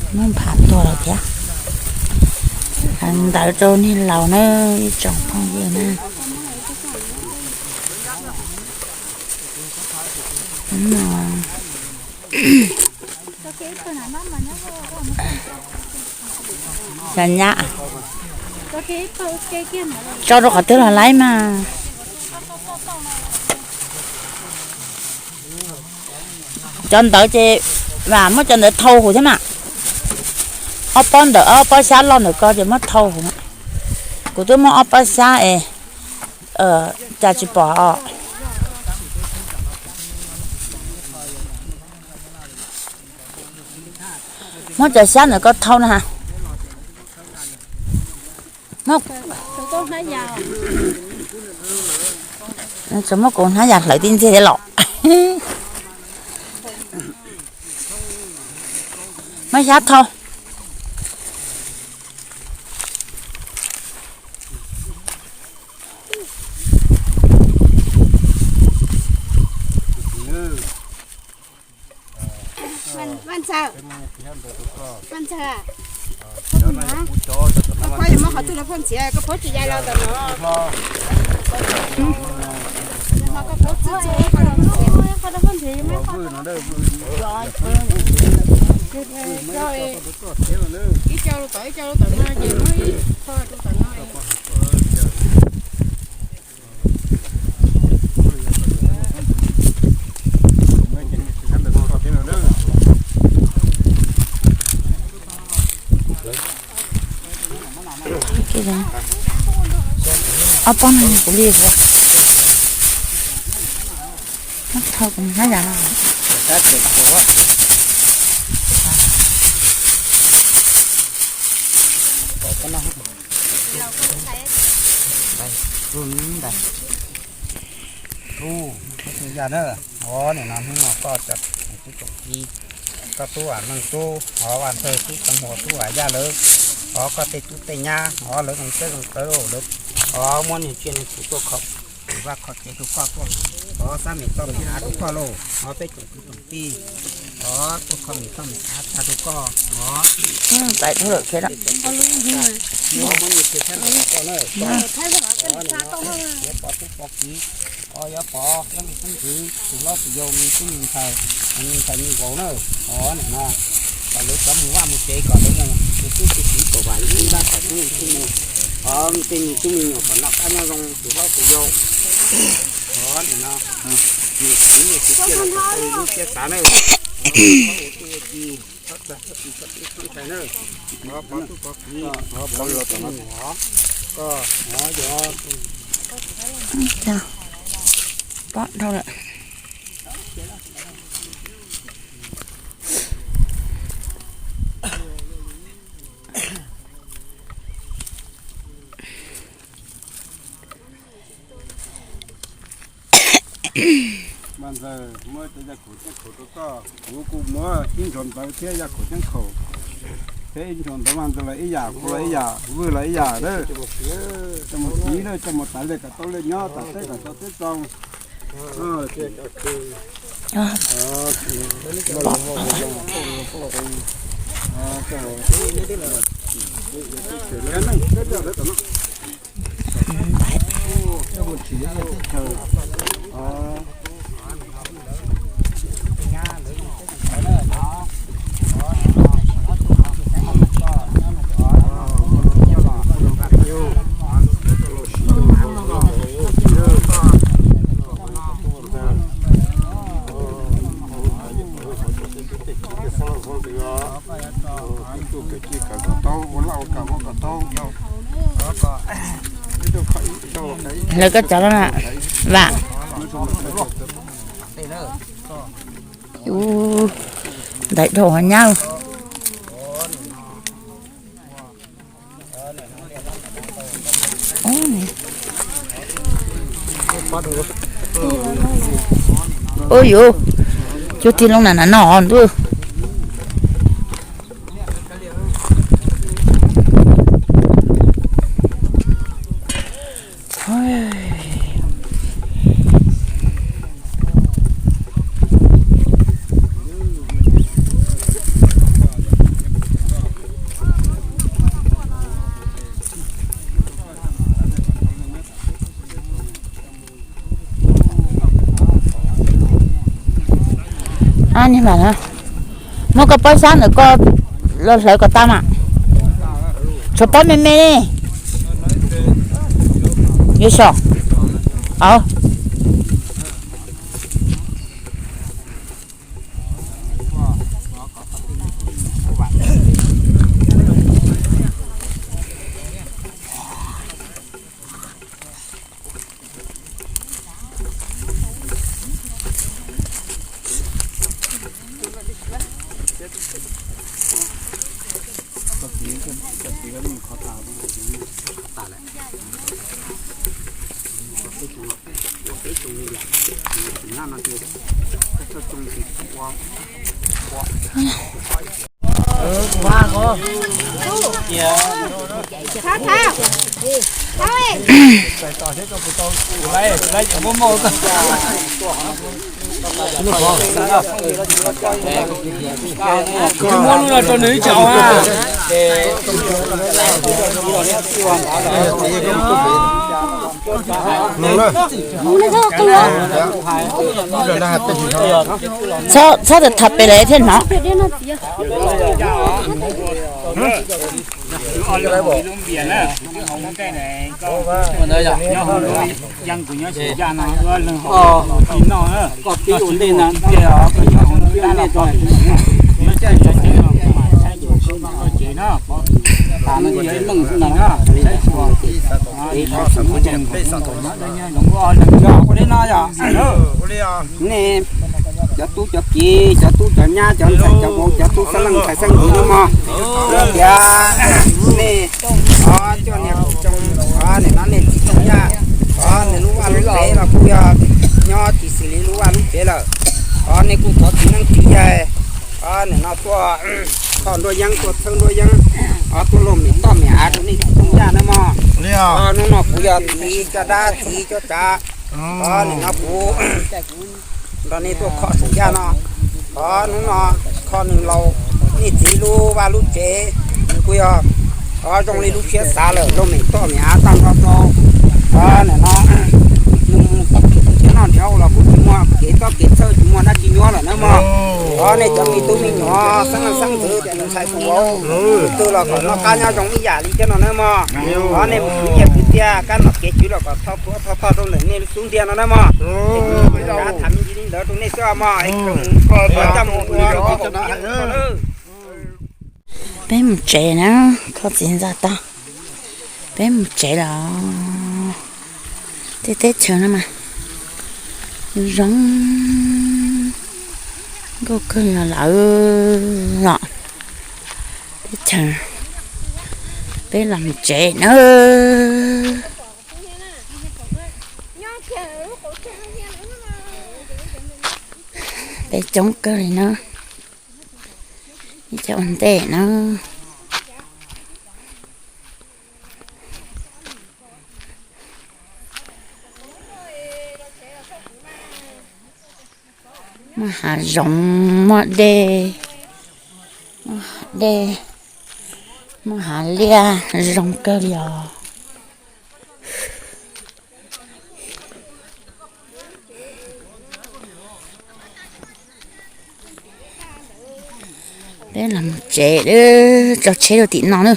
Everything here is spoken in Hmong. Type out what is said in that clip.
Muab nphav tuag lawm thiab. Ntawd rau niag laus na, ib tsoom phooj ywg na. Xyov nyab, tso rau qhov twg los laib mas. Cov ntawd ces vam muab cov ntawd thau huv thiab mas. Ob pob ntawm ob pob xyab loj ntawm ko ces muab thau huv. Kuv twb muab ob pob xyab es cas tsis pom os. Muab cov xyab ntawm ko thau na. Txawm muab kuv hnab yas hlawv tib ntxiag thiab los. Muab xyab thau. Vaj Ntxawg, Vaj Ntxawg, koj puas yuav muab qhov twg los phoj ntxiv, koj paub tsis yais los ntawm no. Ib co lus tom, ib co lus tom no ces muab ib qho rau tom no. Ob pob no kuv li ua. Thau kuv hnab yas no. Ub, yaj na, o nim no hnub no koj cov tub tsoom tij, koj tub Vam Meej tub, o Vaj Ntxawg tub Xeev Huas tub Vam Yaj lawv, o koj tej tub tej nyab, o lawv zoo teb zoo tawv lawv, o muab niag tsiaj niag txhu tuaj kho vaj kho tsev rau koj tuaj, o xab mem txoj mem av rau koj lauj, o peb tsoom tub tsoom tij, o tuaj kho mem txoj mem av tag rau koj, o. Yuav pov tub pov kiv, o yuav pov xeeb ntxwv tus hlob tus yau me tub me ntxhais, me ntxhais me vauv na, o nim no kom lawv cov mus vaj mus tsev kom lawv mus tus tub tus kiv kom vam ib lab kom tub mus, o tej me tub me nyuam kom noj qab nyob zoo tus hlob tus yau, o nim no niam txiv niam txiv tiaj lub siab xav na, o tub ci, txhob txhawj txhob txi txhob txhawj txhob ntshai na, o pov tub pov kiv, o pov los tom no, koj o yog pov dhau lawm. Vaj Ntxawg muab cov yaj khaum ceeb khaum rau koj, kuv kuj muab ib ntsug ntawv thiab yaj khaum ceeb khaum, thiab ib ntsug ntawv Vaj Ntxawg los ib yam, kuv los ib yam, Vwj los ib yam na. Coj mus siv na, coj mus tas liaj kom tau liaj nyob, tas teb kom tau teb tau. Lawv koj cov no na, vam. Ub, ntaiv dhau nyab. Ub yuv, cuag tig loo na na no ntuj. Muab koj pob sab ntawm koj los hlawv kom tau mas. Tshuav pob me me ne. Yuav so. Au. Muab lub no rau nws ib co. Txhob tham pem lawm thiaj hnov. Nej cov tub cov kiv, cov tub cov nyab, cov ntxhais cov vauv, cov tub xeeb leej ntxhais xeeb ntxwv no mog, tias nej coj niam tsoom, nim no nej txiv tsoom yaj, nws lub vaj lub tsev los kuj yog nyob tsis xws li lub vaj lub tsev lawm. Os, nej kuj thov txiv neeb txiv yaig, os, nim no tuaj kho nruab yeeb, tuaj txhawb nruab yeeb, os, tuaj luag mem toj mem av rau nej txiv tsoom yaj na mog. Hnub no kuv yog txiv coj dab txiv coj tsav, os, nim no kuv nrog nej tuaj kho saum yaj no. Os, hnub no kho nws laus nej txiv lub vaj lub tsev, kuj yog, os, zoo li lub siab xav lawm, luag mem toj mem av tag nrho rau. Os, nim no nws mus tom kev noj nrhiav los kuj tsis muaj kev txob kev txhawj, tsis muaj dab tsi nyuaj lawm na mog. Os, nej cov me tub me nyuam, xeeb leej xeeb ntxwv, tus ntxhais tus vauv, tus twg los kom noj qab nyob zoo ib yam li thiab no na mog. Os, nej mus khwv nyiaj khwv txiaj kab nom kev tswv los kom thov puav thov tog rau ntawm nej lub xub ntiag no na mog. Kuv tham me ntsis li ntawd rau nej xwb mog. Peb mus tsev na, kho txiv ntxawm tag, peb mus tsev lawm. Tej teb chaws no mas zoo nkauj kawg li lawm os. Teb chaws, peb los mus tsev na. Peb coob kawg li na. Ib co ua ntej na. Muaj hav zoov, muaj dej, muaj hav dej, muaj hav liaj zoo kawg li os. Peb los mus tsev, tso tsheb rau tim no na.